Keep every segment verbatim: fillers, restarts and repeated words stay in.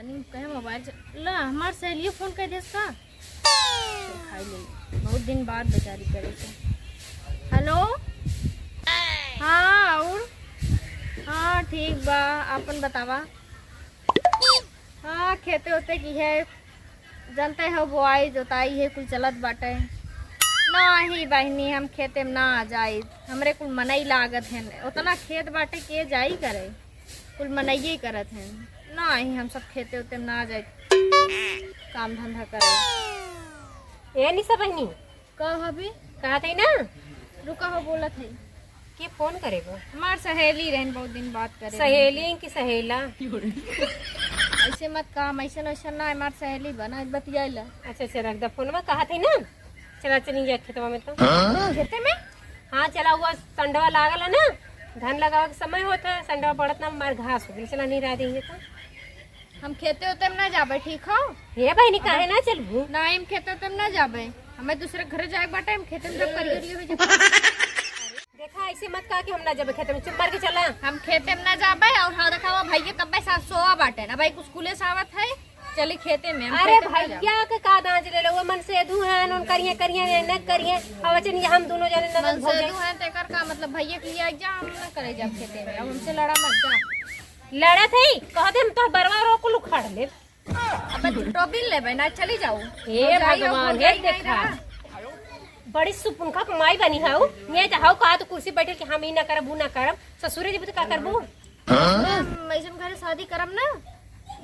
कहे मोबाइल च-, ला, हमार सहेलियो फोन कर देस का? उठाई ले, बहुत दिन बाद बेचारी करे से। हेलो, हाँ, और? हाँ, ठीक बा, आपन बतावा। हाँ, खेते होते की है, जानते हो, बोआई जोताई है, कुल चलत बाटे। नाही बहिनी, हम खेते में ना जाई, हमरे कुल मनई लागत हैं, उतना खेत बाटे के जाई करे, कुल मनइये करत हैं। नाही, हम सब खेते उते में ना जाई, काम धंधा करे। ए निशा बहिनी, का हबी? कहा थे ना? रुका हो, बोलत है। के फोन करे बा? हमार सहेली रहन, बहुत दिन बात करे। सहेली कि सहेला? ऐसे मत कहा, हम ऐसन वैसन ना, हमार सहेली बा ना, बतियाइला। अच्छा, अच्छा, रख दे फोनवा। कहा थे ना, चला चली जा खेतवा में तो। खेते में? हाँ, चला, हुआ संडवा लागल है ना, धान लगावे के समय होत है, संडवा पड़त ना, हमार घास हो गइल, चला निराई देंगे तो। हम खेते उते में ना जाबे, ठीक हो? हे बहिनी, काहे ना चलबू? ना, हम खेते उते में ना जाबे, हमें दूसरे घरे जाए के बाटे, हम खेते में जब करिए रहिए हो जब। देखा, ऐसे मत कहा कि हम ना जाबे खेते में, चुप मार के चला। हम खेते में ना जाबे, और हाँ देखावा, भैया कब्बे साथ सोवा बाटे ना, भाई कुछ स्कूले से आवत है, चली खेते में, हम अरे खेते में ना जाबे। भैया के का दांज ले लो, वो मन से धू हैं, उन करिए, करिए, न करिए, अब वचन ये हम दोनों जने ननद मन से भौजाई। धू हैं, तो एकर का मतलब, भैया के लिए जा, हम ना करे जाब खेते में, अब हमसे लड़ा मत जा। लड़त है, कहते हम तोहर बरवा रो कुल उखाड़ लेब। अबे तू टोपी लेबे ना, चली जाऊ। हे भौजाई हो, भगवान, भौजाई हे नहीं देखा। रहा। बड़ी सुपुनखा के माई बनी हऊ। ये तो हऊ कहा तो कुर्सी बैठल कि हम ई ना करब, ऊ ना करब। ससुरे जब तो का करबू? हम ऐसन घरे शादी करब ना,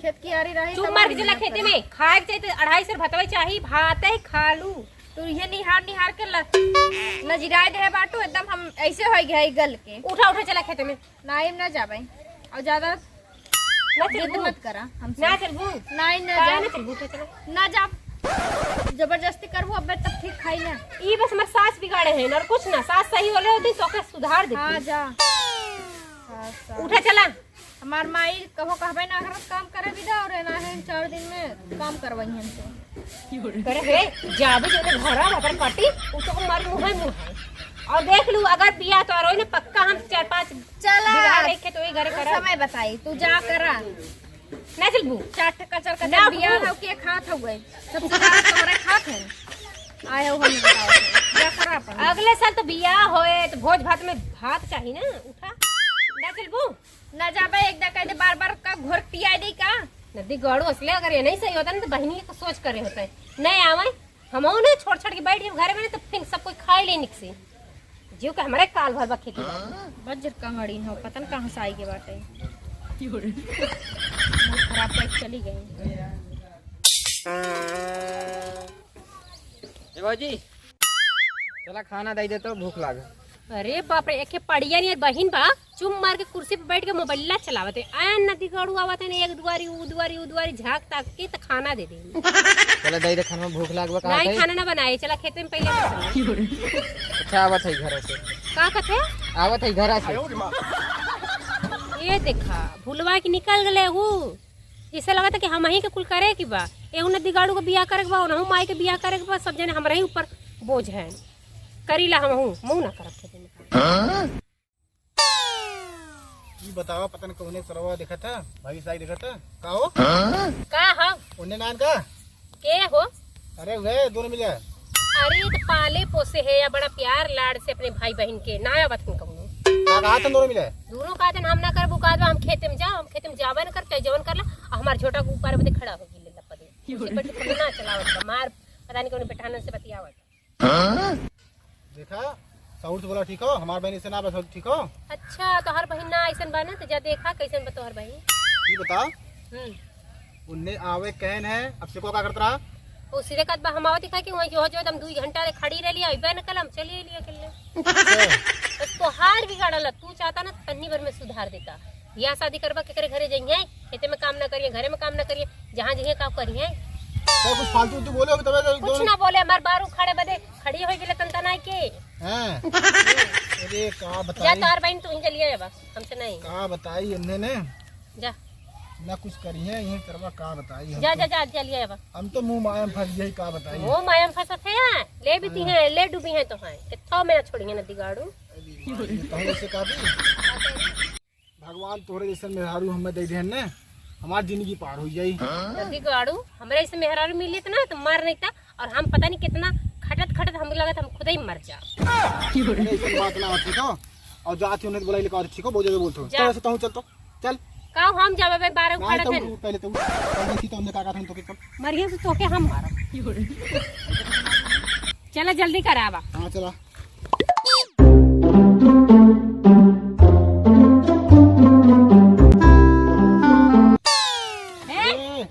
खेत कियारी रही चुप तब मार के हम चला ना खेते करब। में। खाए के चाही तो अढ़ाई सेर भतवे चाही, भाते खा लू। तू ये निहार निहार के ल-, नजराए दे बाटू, एकदम हम ऐसे हो गए गल के। उठा, उठा, चला खेते में। नाइम ना जाबे। और ज्यादा ना जिद चलबू? मत करा हमसे। ना चलबू? नाइम ना काहे जा। ना चलबू? उठा, चला। ना जा। जबरदस्ती करबू अबे तब ठीक खाई ना। ई बस हमार सास बिगाड़े हैं और कुछ ना। सास सही होले होती तो ओके सुधार देती। हाँ, जा। सास, सास। उठा, चला। हमार माई कहो कहबे ना करत काम करे बिदा और ना है चार दिन में काम करवाई हमसे। करे हे, जाबे जो घर आ, अपन पट्टी, उ तो हमार मुँह है, मुँह है। और देख लू, अगर बिया तो रोई ना, पक्का हम चार पाँच चला। बिगाड़ रखे तो वही घरे उस करा। समय बताई, तू जा करा। ना चलबू? चार ठे कचर कचर ना बिया बू। हो के खात हो गए। सबसे ज्यादा तोहरे खात है। आए हो हम बताओ। जा करा अपन। अगले साल तो बिया होए, तो भोज भात में भात चाही ना, उठा। ना चलबू? ना जाबे, एक दा कह दे, बार बार का घोर पिया दे का? नदी गड़ू असले अगर ये नहीं सही होता ना, तो बहिनी के सोच करे होता है। नहीं आवे, हम ना छोड़ छोड़ के बैठ गए घर में, तो फिर सब कोई खाए ले निकसे। जीव के हमारे काल भर बा खेती बाड़ी। बज्जर कंगड़ी हो, पता न कहाँ से आई के बाटे। बहुत खराब पैक चली गई। ए भौजी, चला खाना दे दे तो भूख लाग। अरे बाप रे, एके पड़िया नियर बहिन बा, चुम मार के कुर्सी पे बैठ के मोबाइल चलावत है। आन नदी गड़ू आवत है ना, एक दुआरी, उ दुआरी, उ दुआरी झाँक ताक के त खाना दे दे। चला दे दे खाना, भूख लाग बा, का नहीं, खाई? खाना ना बनाए, चला खेते में पहले बस। अच्छा, आवत है घर से। का कथे? आवत है घर से। ये देखा, भुलवा के निकल गले हु। इसे लगत है कि हमही के कुल करे के बा। एहू नदी गाड़ू के बियाह करे के बा, ओनहू माई के बियाह करे के बा, सब जने हमरे ही ऊपर बोझ है। करीला हमहू, मुँह ना करब खेते में काम। ई बतावा, पता न कौने सरवा देखत है, भाई साई देखत है, का हो? का हो? ओने नान का? के हो? अरे वे दोनों मिले। अरे, ई त पाले पोसे है या बड़ा प्यार लाड़ से अपने भाई बहिन के, ना आवत हन कौनो। का कहा तुम दोनों मिले? दोनों कहा थे, "हम ना करबू, का दो, हम खेते में जाओ, हम खेते में जाबे न कर, चाहे जवन कर ला, आ हमार छोटा के ऊपर बदे खड़ा हो गई, ले लपा दे।" उसी पर के फोन ना चलावत बा, मार, पता नहीं कौन बेटानन से बतियावत। देखा, साउर से बोला, ठीक हो? हमार बहन इसे ना बस, ठीक हो? अच्छा, तोहर बहिन ना ऐसन बा ना, तो जा देखा कैसन बा तोहर बहिन। ये बता, हम्म। उन्ने आवे कहन है, अब से को का करत रहा? वो सीधे कहत बा, हम आवत ही खा के वहीं जो, जो हम दुई घंटा ले खड़ी रह लिया, अइबे न कल, हम चली लिया अकेले। अच्छा। बस तोहार बिगाड़ल, तू चाहता ना, तन्नी भर में सुधार देता। बियाह शादी करबा, केकरे घरे जइहे, खेते में काम ना करिए, घरे में काम ना करिए, जहाँ जइहे का करिए। तो कुछ फालतू तू बोले हो, तबे तो कुछ दोनों ना बोले, हमार बारू खड़े बदे, खड़ी हो गेले तन तनाई के। हैं? अरे, का जा बताई? तोहार बहिन, तू ही चलिए अब, हमसे नहीं। का बताई इन्हें ने? जा। ना कुछ करिए, यही करवा, का बताई हम जा, तो। जा, जा, चलिए अब। हम तो मुँह माया में फंस गए, का बताई? मुँह माया में फंसत है यहाँ, ले बीती हैं, ले डूबी हैं तो हैं। कित्थो में ना छोड़िए ना दिगाड़ू। अरे, ये तो ऐसे का भी? भगवान तोहरे जैसन मेहरारू हमें दे देहन ने। हमार जिंदगी पार हो जाई। जल्दी गाड़ू, हमरे ऐसे मेहरारू मिली त ना तो मर नहीं था, और हम पता नहीं कितना खटत खटत हम लगत हम खुद ही मर जा। अरे, ऐसी बात ना हो, ठीक हो? और जाती उन्हें बुलाई लेकर, ठीक हो? बहुत ज्यादा बोलते हो। जा। चल, ऐसे तो हूँ, चल तो, चल। का हम जाबे बे बारह ना, उखाड़त तो हन? उठ, पहले तो उठ। पहले देखी तो हमने का कहा था, हम तो के कब मरिया से तोके हम मारब। चला जल्दी करावा। हाँ, चला। ए? ए,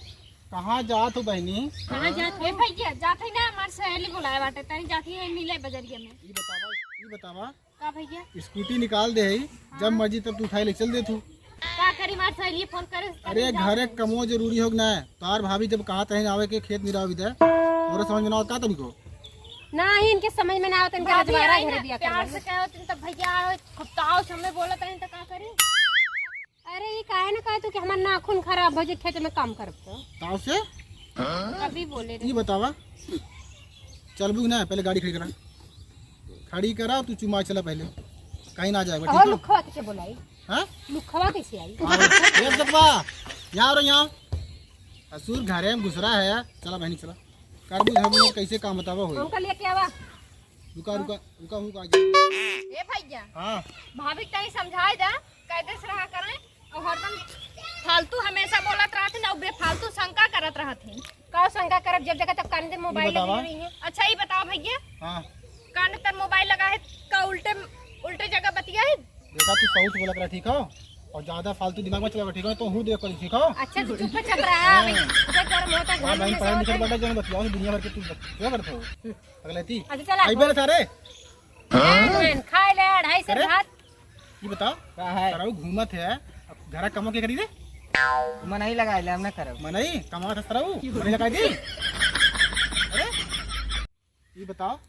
कहाँ जात हो बहनी? कहाँ जात हो? ए भैया, जात है ना, हमार सहेली बुलाए बाटे, तनी जाती है मिले बजरिया में। ई बतावा, ई बतावा। का भैया? स्कूटी निकाल दे है, जब हाँ। मर्जी तब तू उठाई ले चल दे तू। का करी, हमार सहेली फोन करे, अरे तनी जात घरे है। कमो जरूरी हो ना, तार भाभी जब कहा तहन आवे के खेत निराव दे, तोरे समझ में ना आवत का तनिको? ना ही इनके समझ में ना आवत, इनके भाभी रजवाड़ा आई घर ना, दिया प्यार कर से कहो तुम तो भैया आओ, खूब ताव से हमें बोलत है तो का करी? अरे, ई काहे ना कहे तू कि हमार नाखून खराब हो जाए, खेत में काम करब तो? ताव से? अभी बोले रहे। ई बतावा, चलबू कि ना? पहले गाड़ी खड़ी करा, खड़ी करा, तू चुमा चला पहले, कहीं ना जाएगा, और ठीक है? लुखवा कैसे बोलाई? हाँ? लुखवा कैसे आई? और एक दफा यहाँ और यहाँ, ससुर घरे में घुसरा है, चला बहनी चला, करबू धरबू कैसे काम बतावा होई? हमका लेके आवा। रुका, रुका, रुका, रुका, आ जा। ए भैया, हाँ। भाभी के तनी समझाए दे, कायदे से रहा करें, और हरदम फालतू हमेशा बोलत रहत हैं और बेफालतू शंका करत रहत हैं। का शंका करब, जब देखा तब कान दे मोबाइल बतावा। लगी रही है। अच्छा, ये बताओ भैया, हाँ। कान तर मोबाइल लगा है, का उल्टे, उल्टे जगह बतिया है? देखा, तू सही से बोला करा, ठीक हो? और ज्यादा फालतू दिमाग मत चलावा, ठीक हो? तो हूँ देख कर, ठीक हो? अच्छा, तू चुप चल रहा है, हाँ। अभी इधर गर्म होता है, हाँ, घर में बहन, पढ़ाई लिखाई सब बता, जन बतियाओ, दुनिया भर के तू बतिया करते हो। अगले थी। अच्छा, चला। आई बेरे सारे। बहन, खाए ले अढ़ाई से अरे? भात। ये बताओ, का है? सरऊ घूमत है, अब घरा कमो के करी रे? मनई लगाए ले, हम ना करब। मनई? कमावा था सरऊ? मनई लगाई दी? अरे? ये बताओ,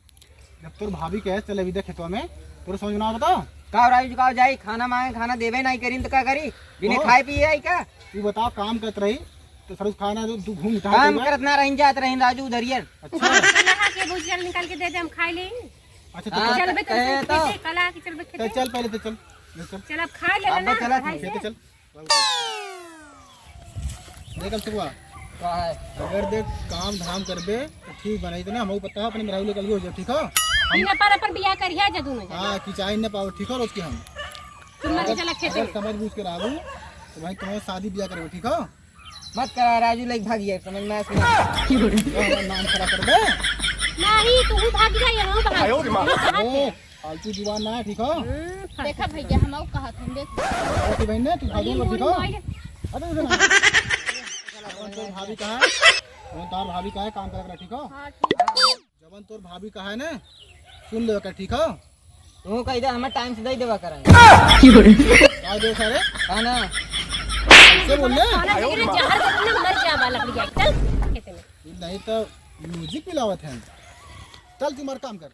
जब तोर भाभी कहे चले विदा खेतवा में, तोरे समझ में ना बताओ? का राजू, का जाई, खाना मांगे, खाना देबे नहीं करीन तो का करी? बिना ओ। खाए पिए आई का? ये बताओ, काम करत रही, तो सरऊ खाना जो तू घूम उठा काम के करत ना रहीन, जात रहीन राजू उधरियन। अच्छा। हाँ, तो नहा के भुजिया निकाल के दे दे, हम खाए ले। अच्छा, तो हाँ, चल। चलबे तो कहे तो। खेते, कल आके चलबे तो खेते। चल, पहले तो चल, ले चल। चल, अब खा ले अब ना, चला भाई खेते से। चल। देख अब सुबह, का है? अगर देख काम धाम करबे तो ठीक बा, नहीं तो ना हमहू पता है अपने मेहरारू लेकर हो जाए, ठीक हो? बिना पर अपन बियाह करिया जा दोनों जने। हाँ, किचाई न पाओ, ठीक हो? रोज के हम तू मत अगर, चला खेते अगर में। समझ बूझ के रहबू तो भाई तुम्हारे शादी बियाह करबे, ठीक हो? मत करा राजू, लेके भाग जाए, समझ में आया? हमारा नाम खराब कर दे। नहीं, तू भी भाग जा, यहाँ भाग। आयो रे माँ। तू कहाँ से? ए, फालतू जुबान ना, ठीक हो? हम्म, फालतू। देखा भैया, हम आऊ कहा था, देख। अरे तू बहन ने, तू अरे भागो, मोरी ठीक हो? मोरी। अरे उधर ना। कौन तोर भाभी कहा है? कौन तार भाभी कहा है? काम कर, ठीक हो? हाँ, ठीक है। जवन तोर भाभी कहा है ना, सुन ले ओकर, ठीक हो? तू कह दे, हमें टाइम से दे देवा करेंगे। का दे सारे? खाना। से बोल ले। खाना चाहिए, जहर दे दे, मर जावा लकड़ी जाए। चल, खेते में। नहीं तो म्यूजिक पिलावत है। चल, तू मर काम कर।